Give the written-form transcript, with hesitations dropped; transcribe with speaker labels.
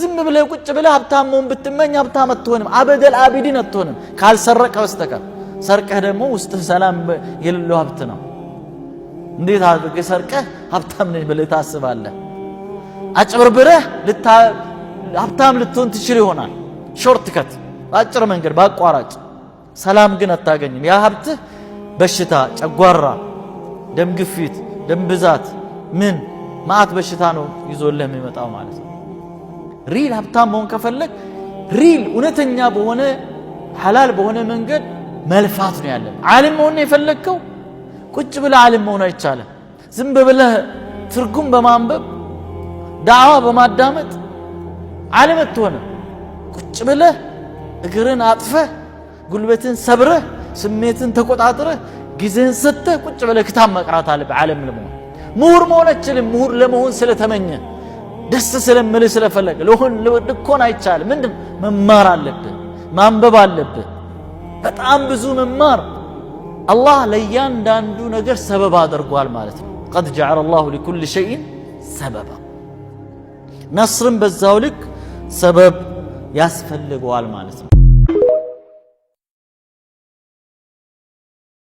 Speaker 1: ዝም ብለህ ቁጭ ብለህ ሀብታም መሆን ብትመኝ ሀብታም አትሆንም። አበደል አቢዲን አትሆንም ካልሰረቀ በስተቀር። ሰርቀህ ደግሞ ውስጥህ ሰላም የሌለው ሀብት ነው። እንዴት አድርገህ ሰርቀህ ሀብታም ነኝ ብለህ ታስባለህ? አጭበርብረህ ሀብታም ልትሆን ትችል ይሆናል። Short cut፣ በአጭር መንገድ፣ በአቋራጭ። ሰላም ግን አታገኝም። ያ ሀብትህ በሽታ፣ ጨጓራ፣ ደም ግፊት፣ ደም ብዛት፣ ምን ማአት በሽታ ነው ይዞልህ የሚመጣው ማለት ነው። Real ሀብታም መሆን ከፈለግ real እውነተኛ በሆነ ሐላል በሆነ መንገድ መልፋት ነው ያለብህ። ዓሊም መሆን ነው የፈለግከው፣ ቁጭ ብለህ ዓሊም መሆን አይቻልም። ዝም ብለህ ትርጉም በማንበብ፣ ዳዕዋ በማዳመጥ ዓሊም አትሆንም። ቁጭ ብለህ እግርን አጥፈህ፣ ጉልበትን ሰብረህ፣ ስሜትን ተቆጣጥረህ፣ ጊዜህን ሰጥተህ ቁጭ ብለህ ክታብ መቅራት አለብህ ዓሊም ለመሆን። ምሁር መሆን አትችልም። ምሁር ለመሆን ስለተመኘ፣ ደስ ስለምልህ፣ ስለፈለገ ልሆን ልኮን አይቻልም። ምንድን መማር አለብህ፣ ማንበብ አለብህ። በጣም ብዙ መማር። አላህ ለእያንዳንዱ ነገር ሰበብ አድርጓል ማለት ነው። قد جعل الله لكل شيء سببا። ነስርም በዛው ልክ ሰበብ ያስፈልገዋል ማለት ነው።